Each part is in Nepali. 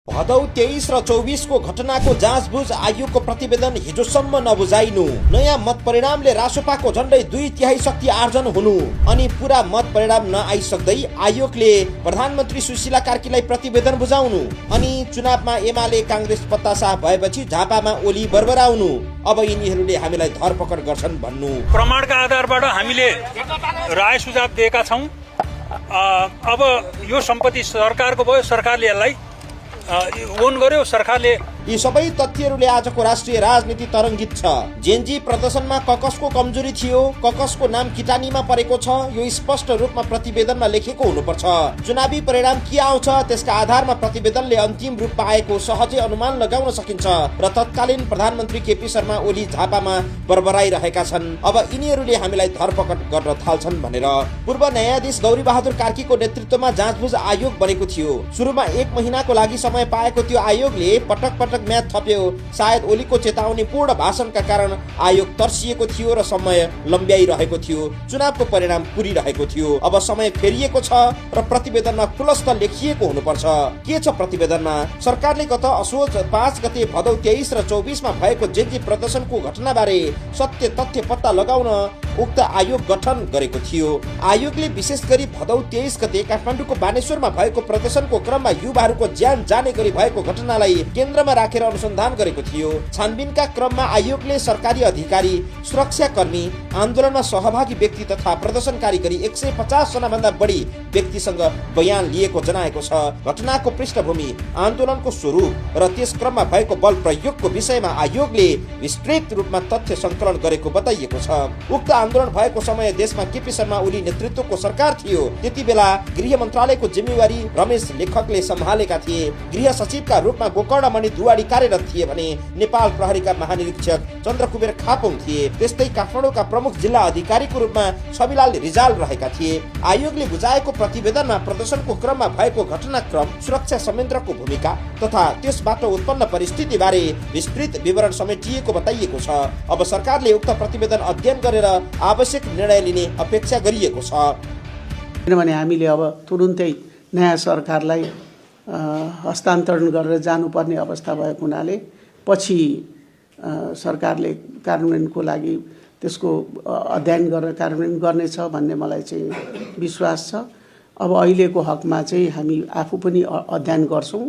भदौ 23 र 24 को घटनाको जाँचबुझ आयोगको प्रतिवेदन हिजोसम्म नबुझाइनु, नयाँ मत परिणामले रासोपाको झण्डै 2/3 शक्ति आर्जन हुनु अनि पूरा मत परिणाम नआइसक्दै आयोगले प्रधानमन्त्री सुशीला कार्कीलाई प्रतिवेदन बुझाउनु अनि चुनावमा एमाले कांग्रेस पत्तासाह भएपछि झापामा ओली बरबराउनु, अब यिनीहरूले हामीलाई धरपकड गर्छन् भन्नु। प्रमाणका आधारबाट हामीले राय सुझाव दिएका छौं। अब यो सम्पत्ति सरकारको भयो, सरकारले यसलाई ओन गर्यो, सरकारले। यी सबै तथ्यहरूले आजको राष्ट्रिय राजनीति तरङ्गित छ। जेनजी प्रदर्शनमा ककसको कमजोरी थियो, ककसको नाम किटानीमा परेको छ, यो स्पष्ट रूपमा प्रतिवेदनमा लेखेको हुनुपर्छ। चुनावी परिणाम के आउँछ त्यसका आधारमा प्रतिवेदनले अन्तिम रूप पाएको सहजै अनुमान लगाउन सकिन्छ र तत्कालीन प्रधानमन्त्री केपी शर्मा ओली झापामा बरबराइरहेका छन्। अब यिनीहरूले हामीलाई धरपकड गर्न थाल्छन् भनेर पूर्व न्यायाधीश गौरी बहादुर कार्कीको नेतृत्वमा जाँचबुझ आयोग बनेको थियो। सुरुमा 1 महिनाको लागि समय पाएको त्यो आयोगले पटक पटक म्याद थप्यो। सायद ओलीको चेतावनीपूर्ण भाषणका कारण आयोग तर्सिएको थियो र समय लम्ब्याइरहेको थियो। चुनावको परिणाम पुरिरहेको थियो। अब समय फेरिएको छ र प्रतिवेदनमा खुलस्त लेखिएको हुनुपर्छ। के छ प्रतिवेदनमा? सरकारले गत असोज 5 गते भदौ 23 र 24 मा भएको जेनजी प्रदर्शनको घटनाबारे सत्य तथ्य पत्ता लगाउन उक्त आयोग गठन गरेको थियो। आयोगले विशेष गरी भदौ 23 गते काठमाडौँको बानेश्वरमा भएको प्रदर्शनको क्रममा युवाहरूको ज्यान जाने गरी भएको घटनालाई केन्द्रमा राखेर अनुसन्धान गरेको थियो। छानबिनका क्रममा आयोगले सरकारी अधिकारी, सुरक्षाकर्मी, आन्दोलनमा सहभागी व्यक्ति तथा प्रदर्शनकारी गरी 150 जना भन्दा बढी व्यक्तिसँग बयान लिएको जनाएको छ। घटनाको पृष्ठभूमि, आन्दोलनको स्वरूप र त्यस क्रममा भएको बल प्रयोगको विषयमा आयोगले विस्तृत रूपमा तथ्य संकलन गरेको बताइएको छ। उक्त आन्दोलन भएको समय देशमा केपी शर्मा ओली नेतृत्वको सरकार थियो। त्यति बेला गृह मन्त्रालयको जिम्मेवारी रमेश लेखकले सम्हालेका थिए। गृह सचिवका रूपमा गोकर्णमणि दुवाडी कार्यरत थिए भने नेपाल प्रहरीका महानिरीक्षक चन्द्रकुबेर खापुङ थिए। त्यस्तै काठमाडौँका प्रमुख जिल्ला अधिकारीको रूपमा छविलाल रिजाल रहेका थिए। आयोगले बुझाएको प्रतिवेदनमा प्रदर्शनको क्रममा भएको घटनाक्रम, सुरक्षा संयन्त्रको भूमिका तथा त्यसबाट उत्पन्न परिस्थिति बारे विस्तृत विवरण समेटिएको बताइएको छ। अब सरकारले उक्त प्रतिवेदन अध्ययन गरेर आवश्यक निर्णय लिने अपेक्षा गरिएको छ। किनभने हामीले अब तुरुन्तै नयाँ सरकारलाई हस्तान्तरण गरेर जानुपर्ने अवस्था भएको हुनाले पछि सरकारले कार्यान्वयनको लागि त्यसको अध्ययन गरेर कार्यान्वयन गर्नेछ भन्ने मलाई चाहिँ विश्वास छ। अब अहिलेको हकमा चाहिँ हामी आफू पनि अध्ययन गर्छौँ।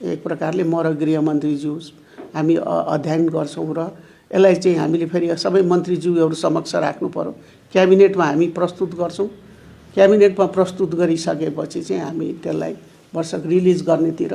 एक प्रकारले म र गृहमन्त्रीज्यू हामी अध्ययन गर्छौँ र यसलाई चाहिँ हामीले फेरि सबै मन्त्रीज्यूहरू समक्ष राख्नु पर्यो। क्याबिनेटमा हामी प्रस्तुत गर्छौँ। क्याबिनेटमा प्रस्तुत गरिसकेपछि चाहिँ हामी त्यसलाई वर्षक रिलिज गर्नेतिर